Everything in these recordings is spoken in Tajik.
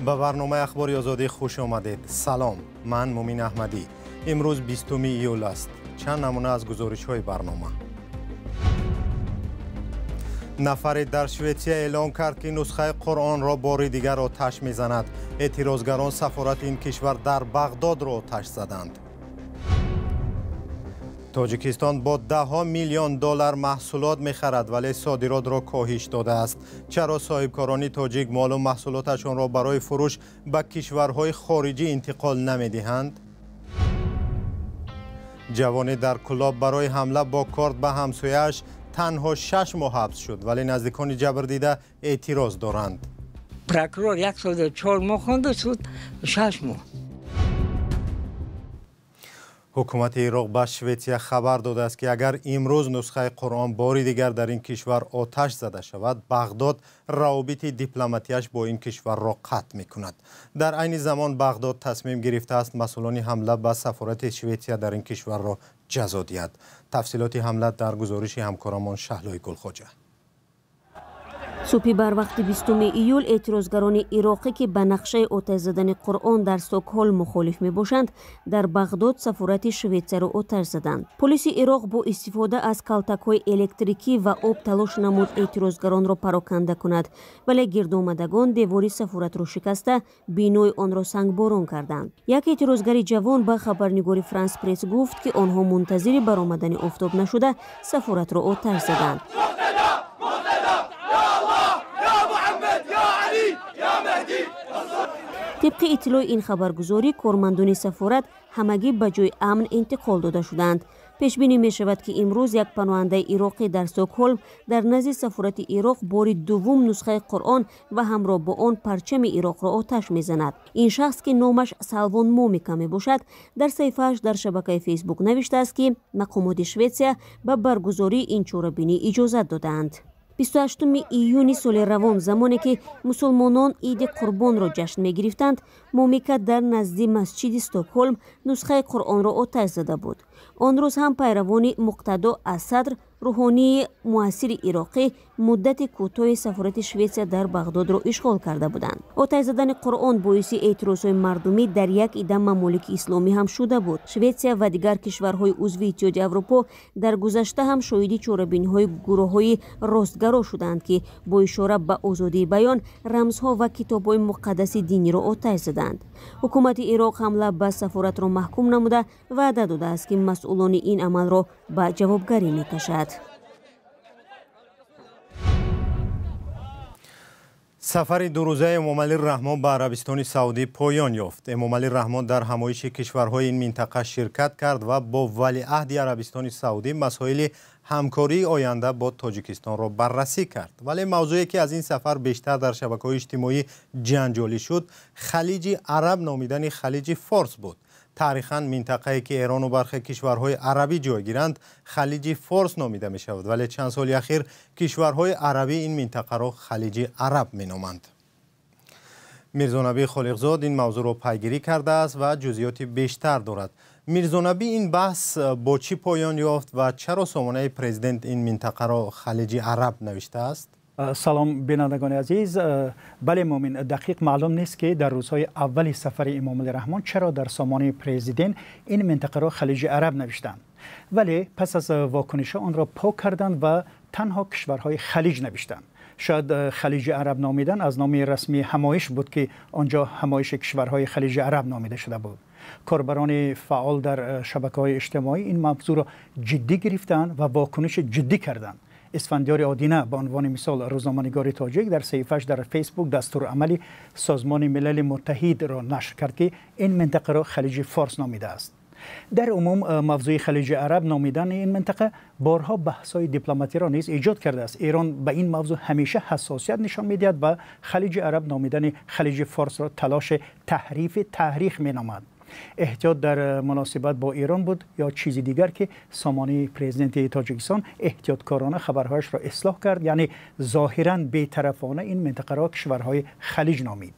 Ба барномаи Ахбори Озодӣ хуш омадед. Салом, ман Мумин Аҳмадӣ. Имрӯз 20 июл аст. Чанд намуна аз гузоришҳои барнома. Нафаре дар Шветсия эълон кард, ки нусхаи Қуръонро бори дигар оташ мезанад. Эътирозгарон сафорати ин кишвар дар Бағдодро оташ заданд. Тоҷикистон бо даҳҳо миллион доллар маҳсулот мехарад, вале содиротро коҳиш додааст. Чаро соҳибкорони тоҷик молу маҳсулоташонро барои фурӯш ба кишварҳои хориҷӣ интиқол намедиҳанд? Ҷавоне дар Кӯлоб барои ҳамла бо корд ба ҳамсояаш танҳо 6 моҳ ҳабс шуд, вале наздикони ҷабрдида эътироз доранд. Прокурор 1 сол 4 моҳ хонда, суд 6 моҳ. Ҳукумати Ироқ ба Шветсия хабар додааст, ки агар имрӯз нусхаи Қуръон бори дигар дар ин кишвар оташ зада шавад, Бағдод равобити дипломатияш бо ин кишварро қатъ мекунад. Дар айни замон Бағдод тасмим гирифтааст масъулони ҳамла ба сафорати Шветсия дар ин кишварро ҷазо диҳад. Тафсилоти ҳамла дар гузориши ҳамкорамон Шаҳлои Гулхоҷа. Субҳи барвақти 20 июл эътирозгарони ироқӣ, ки ба нақшаи оташ задани Қуръон дар Стокҳолм мухолиф мебошанд, дар Бағдод сафорати Шветсияро оташ заданд. Полиси Ироқ бо истифода аз калтакҳои электрикӣ ва об талош намуд эътирозгаронро пароканда кунад, вале гирдомадагон девори сафоратро шикаста, бинои онро сангборон карданд. Як эътирозгари ҷавон ба хабарнигори Франс Пресс гуфт, ки онҳо мунтазири баромадани офтоб нашуда сафоратро оташ заданд. Тибқи иттилои ин хабаргузорӣ, кормандони сафорат ҳамагӣ ба ҷои амн интиқол дода шуданд. Пешбинӣ мешавад, ки имрӯз як паноҳандаи ироқӣ дар Стокҳолм дар назди сафорати Ироқ бори дуввум нусхаи Қуръон ва ҳамроҳ бо он парчами Ироқро оташ мезанад. Ин шахс, ки номаш Салвон Момика мебошад, дар саҳифааш дар шабакаи Фейсбук навиштааст, ки мақомоти Шветсия ба баргузории ин чорабинӣ иҷозат додаанд. 28 июни соли равон, замоне ки мусулмонон иди Қурбонро ҷашн мегирифтанд, Момика дар назди масҷиди Стокҳолм нусхаи Қуръонро оташ зада буд. Он рӯз ҳам пайравони Муқтадо Асадр, рӯҳонии муассири ироқӣ, муддати кӯтоҳи сафорати Шветсия дар Бағдодро ишғол карда буданд. Оташ задани Қуръон боиси эътирозҳои мардумӣ дар як ида мамолики исломӣ ҳам шуда буд. Шветсия ва дигар кишварҳои узви Иттиҳоди Аврупо дар гузашта ҳам шоҳиди чорабиниҳои гурӯҳҳои ростгаро шуданд, ки бо ишора ба озодии баён рамзҳо ва китобҳои муқаддаси диниро оташ заданд. Ҳукумати Ироқ ҳамла ба сафоратро маҳкум намуда, ваъда додааст, ки масъулони ин амалро ба ҷавобгарӣ мекашад. Сафари дурӯзаи Эмомалӣ Раҳмон ба Арабистони Саудӣ поён ёфт. Эмомалӣ Раҳмон дар ҳамоиши кишварҳои ин минтақа ширкат кард ва бо валиаҳди Арабистони Саудӣ масоили ҳамкории оянда бо Тоҷикистонро баррасӣ кард. Вале мавзӯе, ки аз ин сафар бештар дар шабакаҳои иҷтимоӣ ҷанҷолӣ шуд, Халиҷи Араб номидани Халиҷи Форс буд. Таърихан минтақае, ки Эрону бархе кишварҳои арабӣ ҷойгиранд, Халиҷи Форс номида мешавад, вале чанд соли ахир кишварҳои арабӣ ин минтақаро Халиҷи Араб меноманд. Мирзонабӣ Холиқзод ин мавзӯъро пайгирӣ кардааст ва ҷузъиёти бештар дорад. Мирзонабӣ, ин баҳс бо чӣ поён ёфт ва чаро сомонаи президент ин минтақаро Халиҷи Араб навиштааст? Салом, бинандагони азиз. Бале Мумин, дақиқ маълум нест, ки дар рӯзҳои аввали сафари Эмомалӣ Раҳмон чаро дар сомонаи президент ин минтақаро Халиҷи Араб навиштанд, вале пас аз вокунишҳо онро пок карданд ва танҳо кишварҳои Халиҷ навиштанд. Шояд Халиҷи Араб номидан аз номи расмии ҳамоиш буд, ки онҷо ҳамоиши кишварҳои Халиҷи Араб номида шуда буд. Корбарони фаъол дар шабакаҳои иҷтимоӣ ин мавзӯъро ҷиддӣ гирифтанд ва вокуниши ҷиддӣ карданд. Исфандиёри Одина, ба унвони мисол, рӯзноманигори тоҷик, дар саҳифааш дар Фейсбук дастурамали Созмони Милали Муттаҳидро нашр кард, ки ин минтақаро Халиҷи Форс номидааст. Дар умум мавзӯи Халиҷи Араб номидани ин минтақа борҳо баҳсҳои дипломатиро низ эҷод кардааст. Эрон ба ин мавзӯъ ҳамеша ҳассосият нишон медиҳад ва Халиҷи Араб номидани Халиҷи Форсро талоши таҳрифи таърих меномад. Эҳтиёт дар муносибат бо Эрон буд ё чизи дигар, ки сомонаи президенти Тоҷикистон эҳтиёткорона хабарҳояшро ислоҳ кард, яъне зоҳиран бетарафона ин минтақаро кишварҳои Халиҷ номид.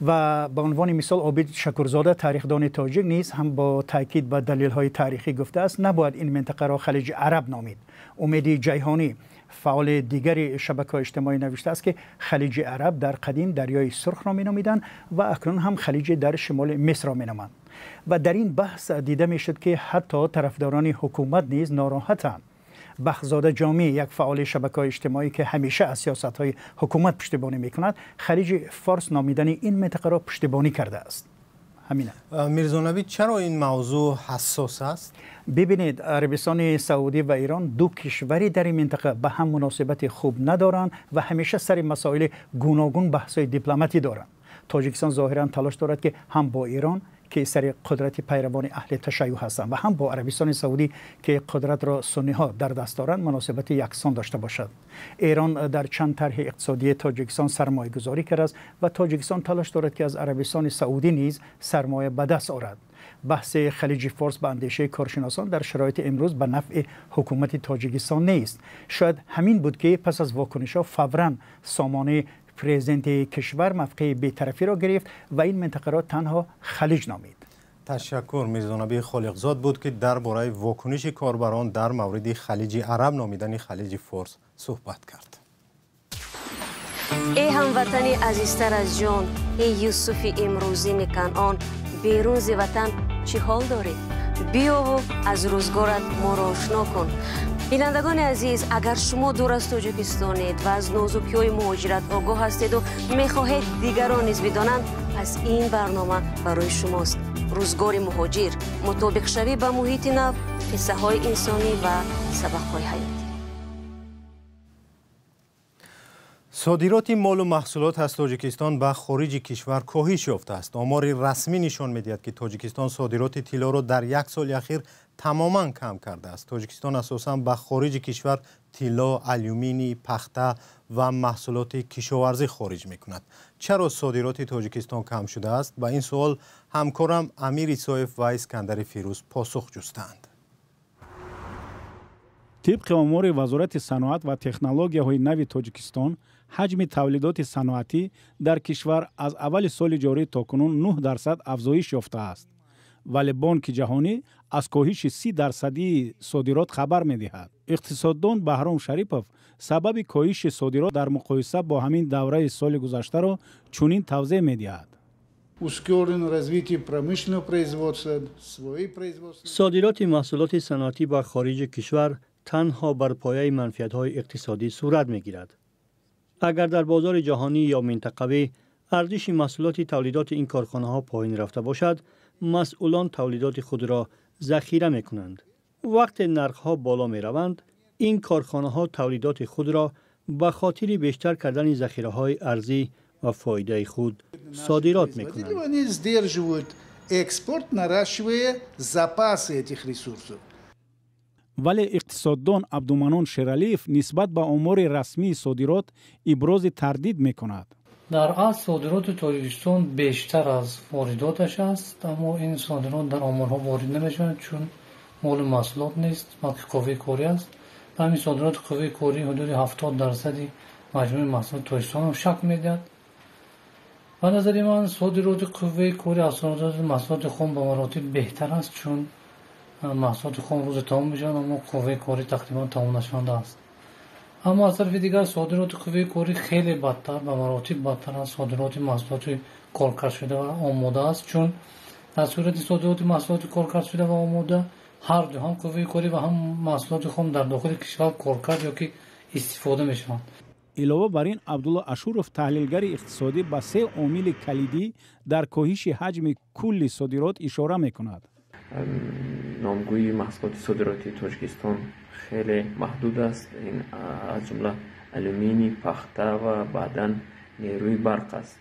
Ва ба унвони мисол Обид Шакурзода, таърихдони тоҷик, низ ҳам бо таъкид ба далелҳои таърихӣ гуфтааст, набояд ин минтақаро Халиҷи Араб номид. Умеди Ҷайҳонӣ, Фаъоли дигари шабакаҳои иҷтимоӣ навиштааст, ки Халиҷи Араб дар қадим дарёи Сурхро меномиданд ва акнун ҳам халиҷи дар шимоли Мисрро меноманд. Ва дар ин баҳс дида мешуд, ки ҳатто тарафдорони ҳукумат низ нороҳатанд. Бахтзода Ҷомӣ, як фаъоли шабакаҳои иҷтимоӣ, ки ҳамеша аз сиёсатҳои ҳукумат пуштибонӣ мекунад, Халиҷи Форс номидани ин минтақаро пуштибонӣ кардааст. Ҳамин. Мирзонаби, чаро ин мавзӯъ ҳассос аст? Бибинед, Арабистони Саудӣ ва Эрон, ду кишвари дар ин минтақа, ба ҳам муносибати хуб надоранд ва ҳамеша сари масоили гуногун баҳсҳои дипломатӣ доранд. Тоҷикистон зоҳиран талош дорад, ки ҳам бо Эрон, ки сари қудрати пайравони аҳли ташайюъ ҳастанд, ва ҳам бо Арабистони Саудӣ, ки қудратро сунниҳо дар даст доранд, муносибати яксон дошта бошад. Эрон дар чанд тарҳи иқтисодии Тоҷикистон сармоягузорӣ кардааст ва Тоҷикистон талош дорад, ки аз Арабистони Саудӣ низ сармоя ба даст орад. Баҳси Халиҷи Форс, ба андешаи коршиносон, дар шароити имрӯз ба нафъи ҳукумати Тоҷикистон нест. Шояд ҳамин буд, ки пас аз вокунишҳо фавран сомонаи президенти кишвар мавқеи бетарафиро гирифт ва ин минтақаро танҳо халиҷ номид. Ташаккур. Мирзонаби Холиқзод буд, ки дар бораи вокуниши корбарон дар мавриди Халиҷи Араб номидани Халиҷи Форс суҳбат кард. Эй ҳамватани азизтар аз ҷон, эй Юсуфи имрӯзини Канъон, берун зи ватан чӣ ҳол дорӣ? Биёву аз рӯзгорат моро ошно кун. Бинандагони азиз, агар шумо дур аз Тоҷикистонед ва аз нозукиҳои муҳоҷират огоҳ ҳастеду мехоҳед дигарон низ бидонанд, пас ин барнома барои шумост. Рӯзгори муҳоҷир, мутобиқшавӣ ба муҳити нав, қиссаҳои инсонӣ ва сабақҳои ҳаёт. Содироти молу маҳсулот аз Тоҷикистон ба хориҷи кишвар коҳиш ёфтааст. Омори расмӣ нишон медиҳад, ки Тоҷикистон содироти тиллоро дар як соли ахир тамоман кам кардааст. Тоҷикистон асосан ба хориҷи кишвар тилло, алюминий, пахта ва маҳсулоти кишоварзӣ хориҷ мекунад. Чаро содироти Тоҷикистон кам шудааст? Ба ин суол ҳамкорам Амир Исоев ва Искандари Фирӯз посух ҷустанд. Тибқи омори Вазорати саноат ва технологияҳои нави Тоҷикистон, ҳаҷми тавлидоти саноатӣ дар кишвар аз аввали соли ҷорӣ то кунун 9% афзоиш ёфтааст, вале Бонки Ҷаҳонӣ аз коҳиши 30 дарсадии содирот хабар медиҳад. Иқтисоддон Баҳром Шарипов сабаби коҳиши содирот дар муқоиса бо ҳамин давраи соли гузаштаро чунин тавзеҳ медиҳад. Ускорено развитие промышленного производства, свои производства. Содироти маҳсулоти саноатӣ ба хориҷи кишвар танҳо бар пояи манфиатҳои иқтисодӣ сурат мегирад. Агар дар бозори ҷаҳонӣ ё минтақавӣ арзиши маҳсулоти тавлидоти ин корхонаҳо поин рафта бошад, масъулон тавлидоти худро захира мекунанд. Вақте нархҳо боло мераванд, ин корхонаҳо тавлидоти худро ба хотири бештар кардани захираҳои арзӣ ва фоидаи худ содирот мекунанд. Они сдерживают экспорт, наращивая запасы этих ресурсов. Вале иқтисоддон Абдуманон Шералиев нисбат ба омори расмии содирот ибрози тардид мекунад. Дар асл содироти Тоҷикистон бештар аз воридоташ аст, аммо ин содирот дар оморҳо ворид намешавад, чун молу маҳсулот нест, балки қувваи корӣ аст. Ва ҳамин содироти қувваи корӣ ҳудуди 70 дарсади маҷмӯи маҳсулоти Тоҷикистонро шакл медиҳад. Ба назари ман, содироти қувваи корӣ аз содироти маҳсулоти хом ба маротиб беҳтар аст, чун маҳсулоти хом рӯзе тамом мешаванд, аммо қувваи корӣ тақрибан тамом нашаванда аст. Аммо аз тарафи дигар, содироти қувваи корӣ хеле бадтар, ба маротиб бадтар аз содироти маҳсулоти коркардшуда ва омода аст, чун дар сурати содироти маҳсулоти коркардшуда ва омода ҳарду, ҳам қувваи корӣ ва ҳам маҳсулоти хом, дар дохили кишвар коркард ё ки истифода мешаванд. Илова бар ин, Абдулло Ашуров, таҳлилгари иқтисодӣ, ба се омили калидӣ дар коҳиши ҳаҷми кулли содирот ишора мекунад. Номгӯи маҳсулоти содиротии Тоҷикистон хеле маҳдуд аст. Ин аз ҷумла алюминий, пахта ва баъдан нерӯи барқ аст.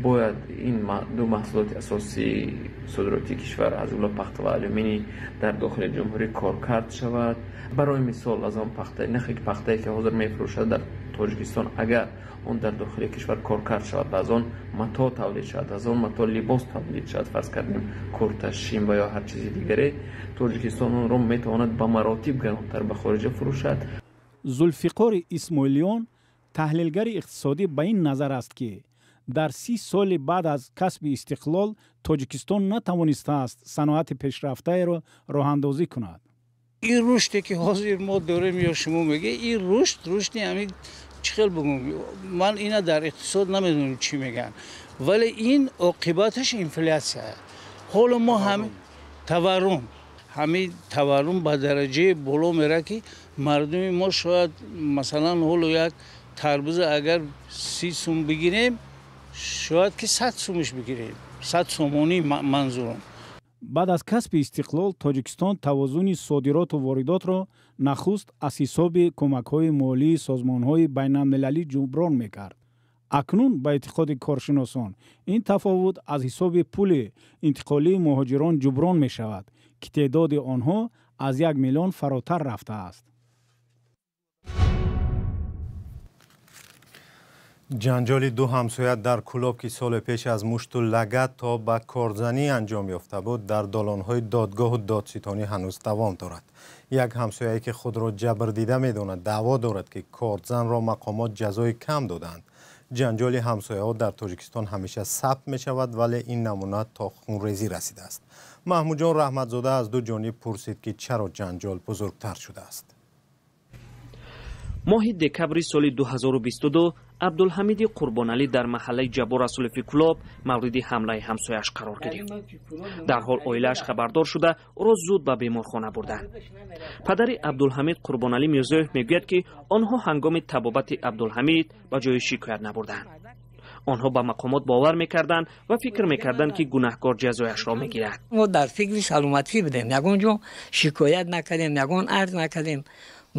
Бояд ин ду маҳсулоти асосии содиротии кишвар, аз ҷумла пахта ва алюминий, дар дохили ҷумҳурӣ коркард шавад. Барои мисол, аз он пахта, нахе пахтае ки ҳозир мефурӯшад дар Тоҷикистон, агар он дар дохили кишвар коркард шавад, аз он матоъ тавлид шавад, аз он матоъ либос тавлид шавад, фарз кардем, курта, шим ва ё ҳар чизи дигаре, Тоҷикистон онро метавонад ба маротиб гаронтар ба хориҷа фурӯшад. Зулфиқори Исмоилиён, таҳлилгари иқтисодӣ, ба ин назар аст, ки дар 30 соли баъд аз касби истиқлол Тоҷикистон натавонистааст саноати пешрафтаеро роҳандозӣ кунад. Ин рушде ки ҳозир мо дорем ё шумо мегӯед, ин рушд рушди ҳамин чӣ хел бигӯм, ман ина дар иқтисод намедонам чӣ мегӯянд, вале ин оқибаташ инфляция. Ҳоло мо ҳам таваррум, ҳамин таваррум ба дараҷаи боло меравад, ки мардуми мо шояд масалан ҳоло як тарбуза агар 30 сум бигирем, шояд ки 100 сумаш бигирем, 100 сомонӣ манзурам. Баъд аз касби истиқлол Тоҷикистон тавозуни содироту воридотро нахуст аз ҳисоби кӯмакҳои молии созмонҳои байналмилалӣ ҷуброн мекард. Акнун ба эътиқоди коршиносон ин тафовут аз ҳисоби пули интиқолии муҳоҷирон ҷуброн мешавад, ки теъдоди онҳо аз 1 миллион фаротар рафтааст. Ҷанҷоли ду ҳамсоя дар Кӯлоб, ки соли пеш аз мушту лагат то ба корзанӣ анҷом ёфта буд, дар долонҳои додгоҳу додситонӣ ҳанӯз давом дорад. Як ҳамсояе ки худро ҷабрдида медонад, даъво дорад, ки корзанро мақомот ҷазои кам доданд. Ҷанҷоли ҳамсояҳо дар Тоҷикистон ҳамеша сабт мешавад, вале ин намуна то хунрезӣ расидааст. Маҳмудҷон Раҳматзода аз ду ҷониб пурсид, ки чаро ҷанҷол бузургтар шудааст. Моҳи декабри соли 2022 Абдулҳамиди Қурбоналӣ дар маҳаллаи Ҷаббор Расулови Кӯлоб мавриди ҳамлаи ҳамсояш қарор гирифт. Дарҳол оилааш хабардор шуда ӯро зуд ба беморхона бурданд. Падари Абдулҳамид Қурбоналӣ Мирзоев мегӯяд, ки онҳо ҳангоми табобати Абдулҳамид ба ҷои шикоят набурданд. Онҳо ба мақомот бовар мекарданд ва фикр мекарданд, ки гунаҳкор ҷазояшро мегирад. Мо дар фикри саломатӣ будем, ягон ҷо шикоят накардем, ягон арз накардем.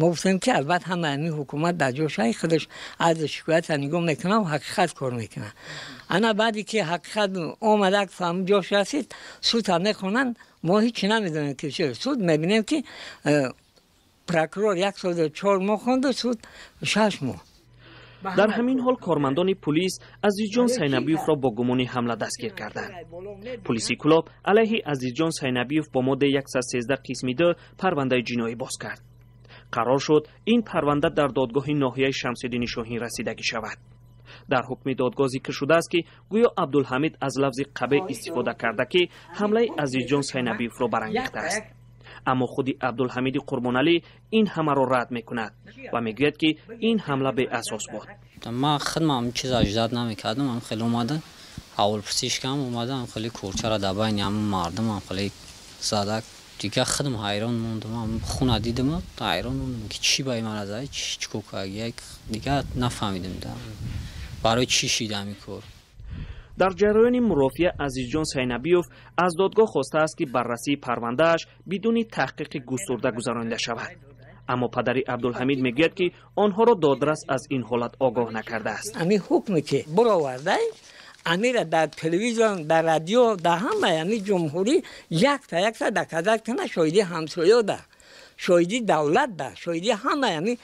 Мо гуфтем, ки албатта ҳама ҳамин ҳукумат дар ҷошаи худаш арзу шикоятро нигоҳ мекунад ва ҳақиқат кор мекунад. Ана баъде ки ҳақиқат омада ҳамин ҷош расид, судам мехонанд, мо ҳеҷ намедонем ки чӣ. Суд мебинем, ки прокурор 1 сол 4 моҳ хонду, суд 6 моҳ. Дар ҳамин ҳол кормандони пулис Азизҷон Сайнабиевро бо гумони ҳамла дастгир карданд. Пулиси Кӯлоб алайҳи Азизҷон Сайнабиев бо моддаи 113 қисми 2 парвандаи ҷиноӣ боз кард. Қарор шуд ин парванда дар додгоҳи ноҳияи Шамсиддини Шоҳин расидагӣ шавад. Дар ҳукми додгоҳ зикр шудааст, ки гӯё Абдулҳамид аз лафзи қабеҳ истифода карда, ки ҳамлаи Азизҷон Сайнабиевро барангехтааст. Аммо худи Абдулҳамиди Қурбоналӣ ин ҳамаро рад мекунад ва мегӯяд, ки ин ҳамла беасос буд. Ман худам ҳамин чиз аждад намекардам, ҳам хеле омада ҳаволпурсиш кам омада, ҳам хеле курчаро дар байни ҳамон мардум ҳам хеле зада. Дигар худам ҳайрон мондам, хуна дидам, ҳайрон мондам, ки чӣ ба ман зад, чӣ кор кард, дигар нафаҳмидам барои чӣ шид ҳамин кор. Дар ҷараёни мурофиа Азизҷон Сайнабиев аз додгоҳ хостааст, ки баррасии парвандааш бидуни таҳқиқи густурда гузаронида шавад. Аммо падари Абдулҳамид мегӯяд, ки онҳоро додрас аз ин ҳолат огоҳ накардааст. Ҳамин ҳукме ки бароварда, амира дар телевизион, дар радио, дар ҳамаи ҳамин ҷумҳурӣ якта якта доказат кунад, шоҳиди ҳамсоё да, шоҳиди давлат да, шоҳиди ҳамаи ҳамин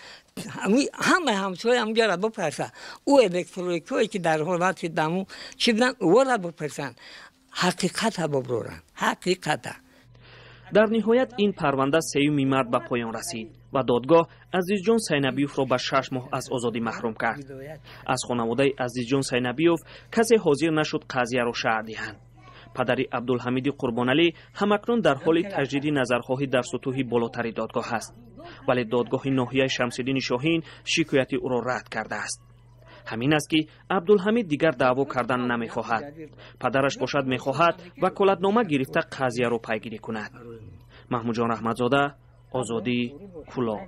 ҳамаи ҳамсоя ҳамҷоро бипурсад. Ӯ электроникое ки дар ҳолати даму чӣ буданд, ӯро бипурсанд, ҳақиқата бибуранд, ҳақиқата. Дар ниҳоят ин парванда 3 март ба поён расид ва додгоҳ Азизҷон Сайнабиевро ба 6 моҳ аз озодӣ маҳрум кард. Аз хонаводаи Азизҷон Сайнабиев касе ҳозир нашуд қазияро шарҳ диҳанд. Падари Абдулҳамиди Қурбоналӣ ҳамакнун дар ҳоли таҷдиди назархоҳӣ дар сутӯҳи болотари додгоҳ аст, вале додгоҳи ноҳияи Шамсиддини Шоҳин шикояти ӯро рад кардааст. Ҳамин аст, ки Абдулҳамид дигар даъво кардан намехоҳад. Падараш бошад мехоҳад ваколатнома гирифта қазияро пайгирӣ кунад. Маҳмудҷон Раҳматзода, Озодӣ, Кӯлоб.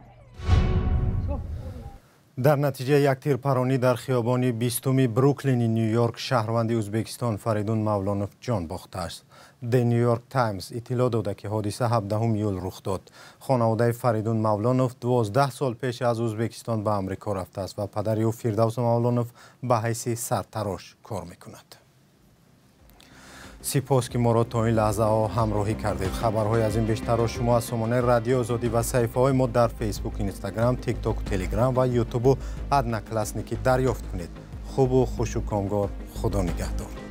Дар натиҷаи як тирпаронӣ дар хиёбони 20 Бруклини Нью-Йорк шаҳрванди Ӯзбекистон Фаридун Мавлонов ҷон бохтааст. The New York Times иттилоъ дода, ки ҳодиса 17 июл рух дод. Хонаводаи Фаридун Мавлонов 12 сол пеш аз Ӯзбекистон ба Амрико рафтааст ва падари ӯ Фирдавс Мавлонов ба ҳайси сартарош кор мекунад. Сипос, ки моро то ин лаҳзаҳо ҳамроҳӣ кардед. Хабарҳои аз ин бештарро шумо аз сомонаи Радиои Озодӣ ва саҳифаҳои мо дар Фейсбук, Инстаграм, Тикток, Телеграм ва Ютубу Одноклассники дарёфт кунед. Хубу хушу комгор, Худо нигаҳдор.